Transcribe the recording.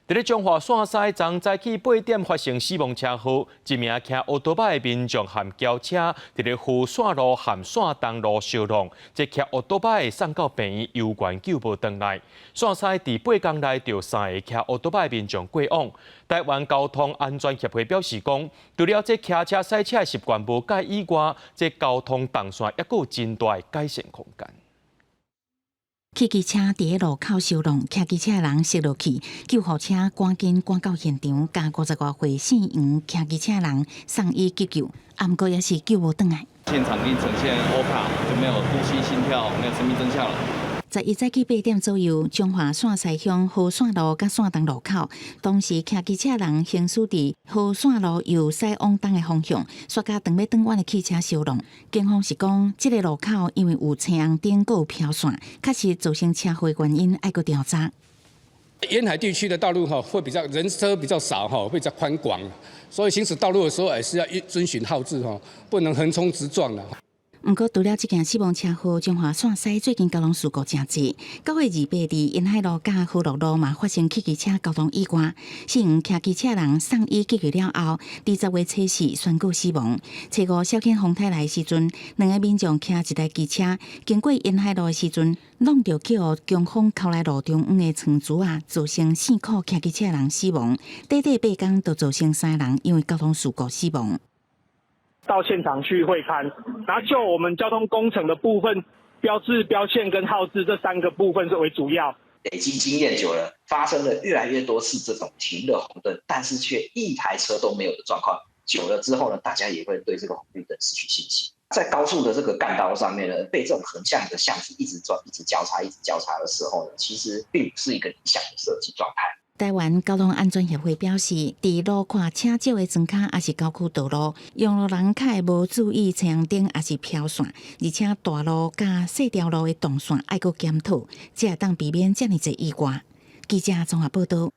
佇咧彰化線西，昨早起八點發生死亡車禍，一名騎烏多擺的民眾和轎車佇咧和線路和線東路相撞，這騎烏多擺的送到病院，猶懸救無轉來。線西佇八工內著三个騎烏多擺的民眾過往。台灣交通安全協會表示講，除了這騎車駛車的習慣無改以外，這交通動線猶閣有真大的改善空間。汽機車佇路口相撞，騎機車的人摔落去，救護車趕緊趕到現場，共50外歲姓楊騎機車人送醫急救，毋過也是救無轉來。現場已經呈現 OHCA，就沒有呼吸、心跳，沒有生命徵象了。11早起八點左右，彰化線西鄉和線路佮線東路口，當時騎機車人行駛佇和線路由西往東的方向，煞佮轉欲轉彎的汽車相撞。警方是講，這个路口因為有青紅燈，閣有標線，確實造成車禍原因，愛閣調查。沿海地區的道路哈，會比較人車比較少哈，會比較寬廣，所以行駛道路的時候，也是要遵循號誌哈，不能橫衝直撞的。毋過，除了這件死亡車禍，彰化線西最近交通事故誠濟。9月28佇沿海路佮和樂路嘛發生汽機車交通意外，姓黃騎機車人送醫急救了後，佇10月初四宣告死亡。初五小犬風颱來的時陣，兩个民眾騎一台機車經過沿海路的時陣，挵著去予強風敲來路中央的倉柱仔，造成姓柯騎機車人死亡。短短八工就造成三人因為交通事故死亡。到現場去會勘，然後就我們交通工程的部分，標誌、標線跟號誌這三個部分是為主要。累積經驗久了，發生了越來越多次這種停了紅燈，但是卻一台車都沒有的狀況。久了之後呢，大家也會對這個紅綠燈失去信心。在高速的這個幹道上面呢，被這種橫向的巷子一直轉、一直交叉、一直交叉的時候呢，其實並不是一個理想的設計狀態。台灣交通安全協會表示，佇路況車少的莊跤，抑是郊區道路，用路人較會無注意青紅燈，抑是標線，而且大路佮細條路的動線愛閣檢討，才會當避免遮爾濟意外。記者綜合報導。